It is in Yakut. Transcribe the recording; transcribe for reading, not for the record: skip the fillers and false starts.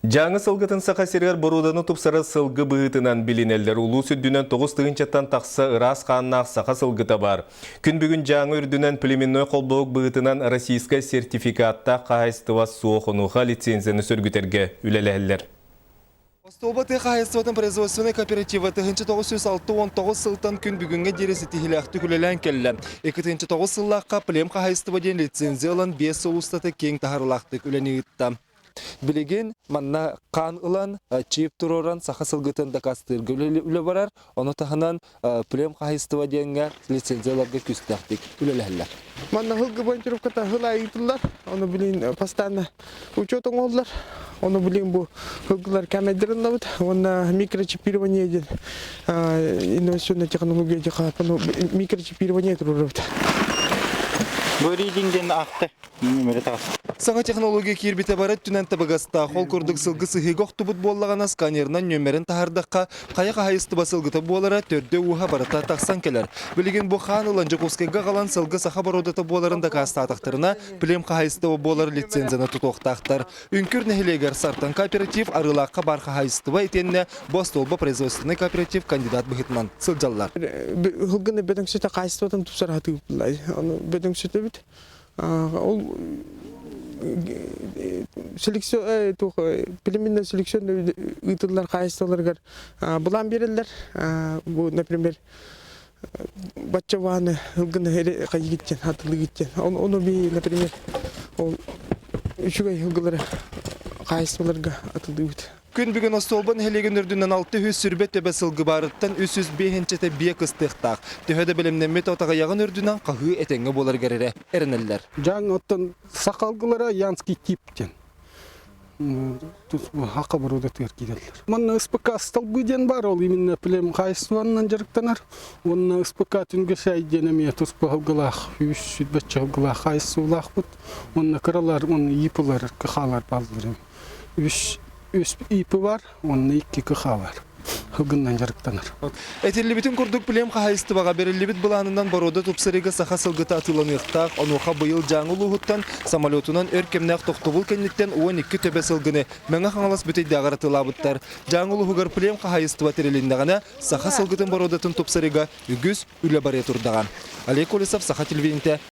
Дьааҥы сылгытын Саха сиригэр боруоданы тупсарар сылгы быһыытынан билинэллэр. Улуус үрдүнэн 9 тыһыынчаттан тахса ыраас хааннаах саха сылгыта баар. Күн бүгүн Дьааҥы үрдүнэн племенной холбоһук быһыытынан российскай сертификаттаах хаһаайыстыба суох, онуоха лицензияны сөргүтэргэ үлэлэһэллэр. Остуолба тыа хаһаайыстыбатын производственнай кооператива 1969 сылтан күн бүгүҥҥэ диэри ситиһиилээхтик үлэлээн кэллэ. 2009 сыллаахха плем хаһаайыстыба диэн лицензия ылан 5 сыл устата киэҥ таһаарыылаахтык үлэни ыытта. Билигин манна хаан ылан, чип туруоран саха сылгытын дакаастыырга үлэ барар. Ону таһынан плем хаһаайыстыба диэҥҥэ лицензияларга күүстээхтик үлэлэһэллэр. Манна сылгы монтировката сыл аайы ыытыллар. Ону билин постоянно учет оҥоһуллар. Ону билин бу сылгылар кээмэйдэрин Уонна микрочипирование диэн инновационная технология микрочипирование туруорабыт. Бу ридинг диэн аахта нүөмэрэ таҕыста. Саҥа технология киирбитэ бары өттүнэн табыгастаах. Ол курдук сылгы сыһыыга охтубут буоллаҕына сканерынан нүөмэрин таһаардахха, хайа хаһаайыстыба сылгыта буолара төрдө-ууһа барыта тахсан кэлэр. Билигин бу хаан ылан Дьокуускайга аҕалан сылгы саха боруодата буоларын дакаастаатахтарына, плем хаһаайыстыба буолар лицензияны тутуохтаахтар. Үҥкүр нэһилиэгэр Сартан кооператив, Арыылаахха баар хаһаайыстыба итиэннэ бу остуолба производственнай кооператив кандидат быһыытынан сылдьаллар. Сылгыны бөдөҥсүтэ хаачыстыбатын тупсара сатыыбыт. Ону бөдөҥсүтэбит. Ол селекция туох племенной селекционный ыытыллар хаачыстыбаларыгар былаан биэрэллэр. Бу, например, бачча сылгыны хайыгыттен атылыгыттен. Ону би, например, ол үчүгэй сылгылары хаачыстыбаларга атылыыбыт. Күн бүгүн Остуолба нэһилиэгин үрдүнэн 620 төбө сылгы баарыттан 305 биэ кыстыахтаах. Төһө да бэлэмнэммит от аҕыйаҕын үрдүнэн хаһыы этэҥҥэ буоларыгар эрэ эрэнэллэр. Дьаҥ оттон сахалгылара Янский тип диэн хака боруодатыгар киирэллэр. Манна СПК столбы диэн баар, ол именно плем хаайыстыбаннан дьарыктанар. Уонна СПК түнгэсээй диэн эмиэ туспа сылгылаах, үс сүүрбэччэ сылгылаах хаайыстыбалаахпыт. Уонна кыралар, уонна ИП-лар, КХ-лар бааллар. Үс үс ИП бар, уонна икки КХ бар. Сылгыннан дьарыктанар. Этиллибитин курдук, плем хаһаайыстыбаҕа бэриллибит былаанынан боруода тупсарыыга саха сылгыта атыыланыахтаах. Онуоха быйыл Дьааҥы улууһуттан самолетунан өр кэмнээх тохтобул кэнниттэн 12 төбө сылгыны Мэҥэ Хаҥалас Бүтэйдээҕэр атыылаабыттар. Дьааҥы улууһугар плем хаһаайыстыба тэрилиннэҕинэ, саха сылгытын боруодатын тупсарыыга үгүс үлэ барыа турдаҕа. Олег Колесов, Саха телевидениетэ.